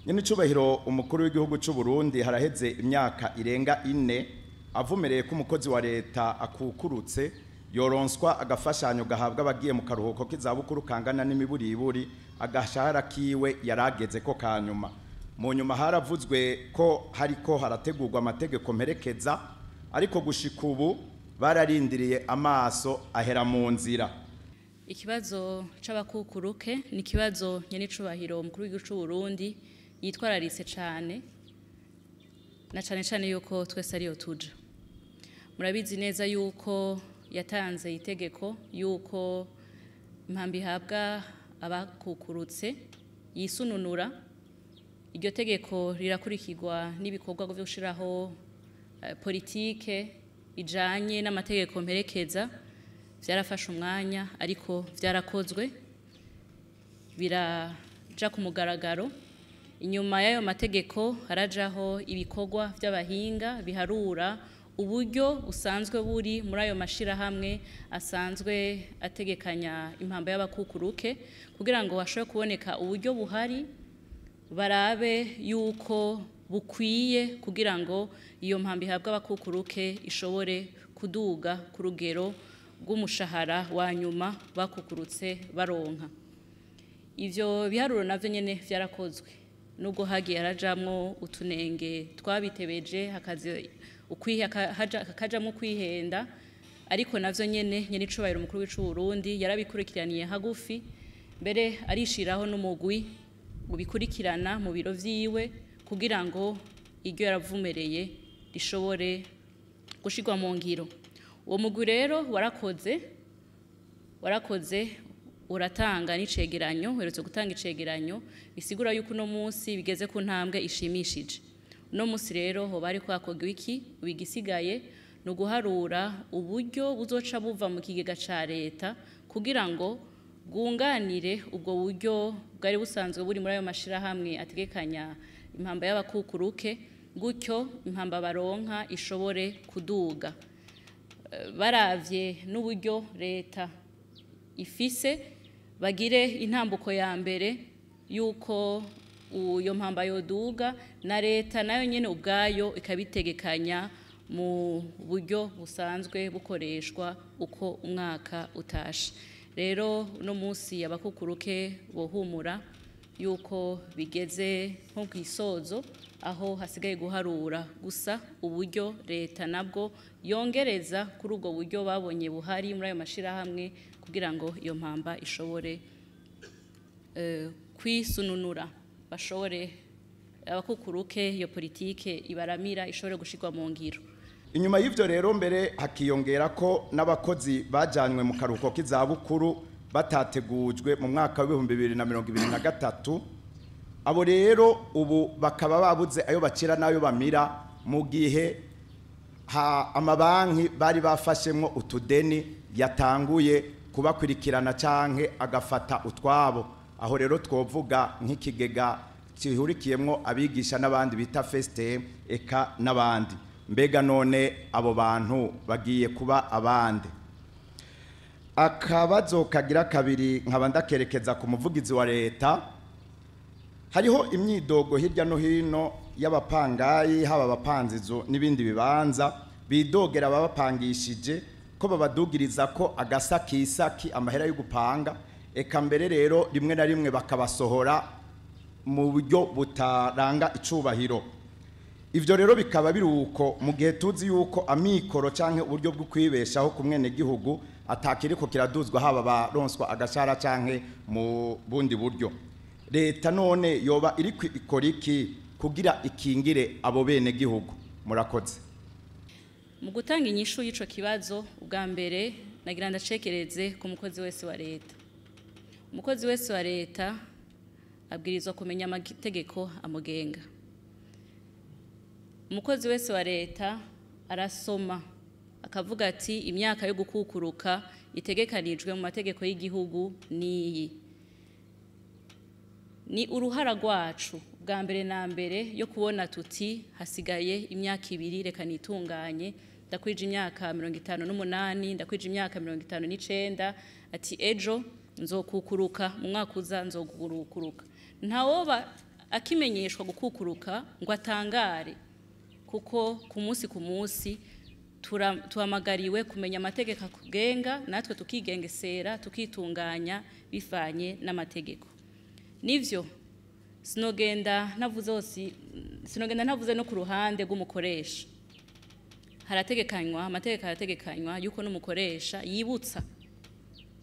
Nyene icubahiro umukuru w'igihugu c'u Burundi haraheze imyaka irenga 4 avumereye ko umukozi wa leta akukurutse yoronswa agafashanyo gahabwa abagiye mu karuhuko k'izabukuru kangana n'imiburiburi agashahara kiwe yarageze ko kanyuma. Mu nyuma haravuzwe ko hariko harategurwa amategeko mperekeza, ariko gushika ubu bararindiriye amaso ahera mu nzira. Ikibazo c'abakukuruke ni ikibazo nyene icubahiro umukuru w'igihugu c'u Burundi yitwararitse cane, na cane cane yuko twese ariyo tuja. Murabizi neza yuko yatanze itegeko yuko impamba ihabwa abakukurutse yisununura. Iryo tegeko rirakurikirwa n'ibikorwa byo gushiraho politike ijanye n'amategeko mperekeza. Vyarafashe umwanya ariko vyarakozwe, biraja ku mugaragaro. Inyuma y'ayo mategeko harajaho ibikorwa vy'abahinga biharura uburyo busanzwe buri muri ayo mashirahamwe asanzwe ategekanya impamba y'abakukuruke, kugira ngo hashobore kuboneka uburyo buhari, barabe yuko bukwiye kugira ngo iyo mpamba ihabwa abakukuruke ishobore kuduga ku rugero rw'umushahara wa nyuma bakukurutse baronka. Ivyo biharuro navyo nyene vyarakozwe, nubwo hagiye harajamwo utunenge twabitebeje, hakajamwo kwihenda, ariko navyo nyene nyene icubahiro umukuru w'icu Burundi yarabikurikiraniye hagufi, mbere arishiraho n'umugwi ubikurikirana mu biro vyiwe kugira ngo iryo yaravumereye rishobore gushirwa mu ngiro. Uwo mugwi rero warakoze uratanga n'icegeranyo, uherutse gutanga icegeranyo bisigura yuko uno munsi bigeze ku ntambwe ishimishije. Uno munsi rero hoba hariko hakorwa iki? Igisigaye ni uguharura uburyo buzoca buva mu kigega ca leta kugira ngo bwunganire ubwo buryo bwari busanzwe buri muri ayo mashirahamwe ategekanya impamba y'abakukuruke, gutyo impamba baronka ishobore kuduga. Baravye n'uburyo leta ifise, bagire intambuko ya mbere yuko uyo mpamba yoduga, na leta nayo nyene ubwayo ikabitegekanya mu buryo busanzwe bukoreshwa uko umwaka utashe. Rero uno munsi abakukuruke bohumura yuko bigeze nko kw'isozo, aho hasigaye guharura gusa uburyo leta nabwo yongereza kuri ubwo buryo babonye buhari muri ayo mashirahamwe kugira ngo iyo mpamba ishobore kwisununura, bashobore abakukuruke iyo politike ibaramira ishobore gushirwa mu ngiro. Inyuma y'ivyo rero mbere hakiyongera ko n'abakozi bajanywe mu karuhuko k'izabukuru batategujwe mu mwaka w'ibihumbi bibiri na mirongo ibiri na gatatu. Abo rero ubu bakaba babuze ayo bacira n'ayo bamira, mu gihe amabanki bari bafashemwo utudeni yatanguye kubakurikirana canke agafata utwabo. Aho rero twovuga nk'ikigega kihurikiyemwo abigisha n'abandi bita FSTM eka n'abandi. Mbega none abo bantu bagiye kuba abandi? Akabazo kagira kabiri nkaba ndakerekeza ku muvugizi wa leta. Hariho imyidogo hirya no hino y'abapangayi, haba abapanzizo n'ibindi bibanza, bidogera ababapangishije ko babadugiriza ko agasakisaki amahera yo gupanga, eka mbere rero rimwe na rimwe bakabasohora mu buryo butaranga icubahiro. Ivyo rero bikaba biruko mu gihe tuzi yuko amikoro canke uburyo bwo kwibeshaho ku mwene gihugu atakiriko kiraduzwa, haba baronswa agashara canke mu bundi buryo. Leta none yoba iri ikora iki kugira ikingire abo bene gihugu? Murakoze. Mu gutanga inyishu y'ico kibazo, ubwa mbere nagira ndacekereze ku mukozi wese wa leta. Umukozi wese wa leta abwirizwa kumenya amategeko amugenga. Umukozi wese wa leta arasoma akavuga ati imyaka yo gukukuruka itegekanijwe mu mategeko y'igihugu niyi. Ni uruhara rwacu bwa mbere na mbere yo kubona tuti hasigaye imyaka 2, reka nitunganye, ndakwije imyaka 58, ndakwije imyaka 59, ati ejo nzokukuruka, mu mwaka uza nzokukuruka. Ntawoba akimenyeshwa gukukuruka ngo atangare, kuko ku munsi ku munsi tuhamagariwe kumenya amategeko akugenga, natwe tukigengesera tukitunganya bivanye n'amategeko. Nivyo sinogenda ntavuze hose, sinogenda ntavuze no ku ruhande rw'umukoresha. Harategekanywa, amategeko arategekanywa yuko n'umukoresha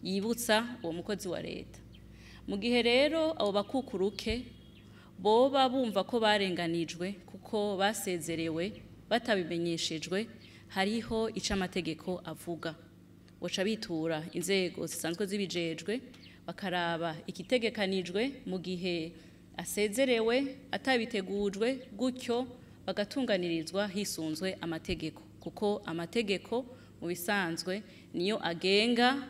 yibutsa uwo mukozi wa leta. Mu gihe rero abo bakukuruke boba bumva ko barenganijwe kuko basezerewe batabimenyeshejwe, hariho ico amategeko avuga. Boca bitura inzego zisanzwe zibijejwe bakaraba ikitegekanijwe mu gihe asezerewe atabitegujwe, gutyo bagatunganirizwa hisunzwe amategeko, kuko amategeko mu bisanzwe niyo agenga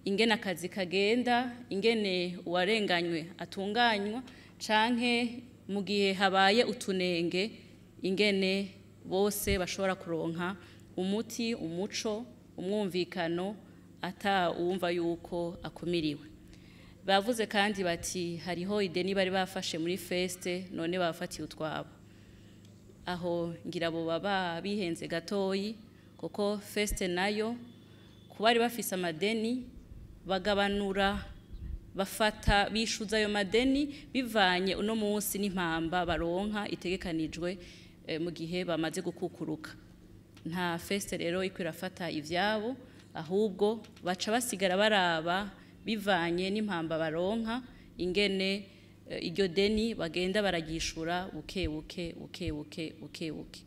ingene akazi kagenda, ingene uwarenganywe atunganywa, canke mu gihe habaye utunenge ingene bose bashobora kuronka umuti, umuco, umwumvikano ata uwumva yuko akumiriwe. Bavuze kandi bati hariho ideni bari bafashe muri feste none bafatiye utwabo. Aho ngira bo baba bihenze gatoyi, kuko feste nayo kubari bafise amadeni bagabanura, bafata bishuza ayo madeni bivanye uno munsi n'impamba baronka itegekanijwe mu gihe bamaze gukukuruka. Nta feste rero iko irafata ivyabo, ahubwo baca basigara baraba bivanye n'impamba baronka ingene iryo deni bagenda baragishura buke buke buke buke buke buke.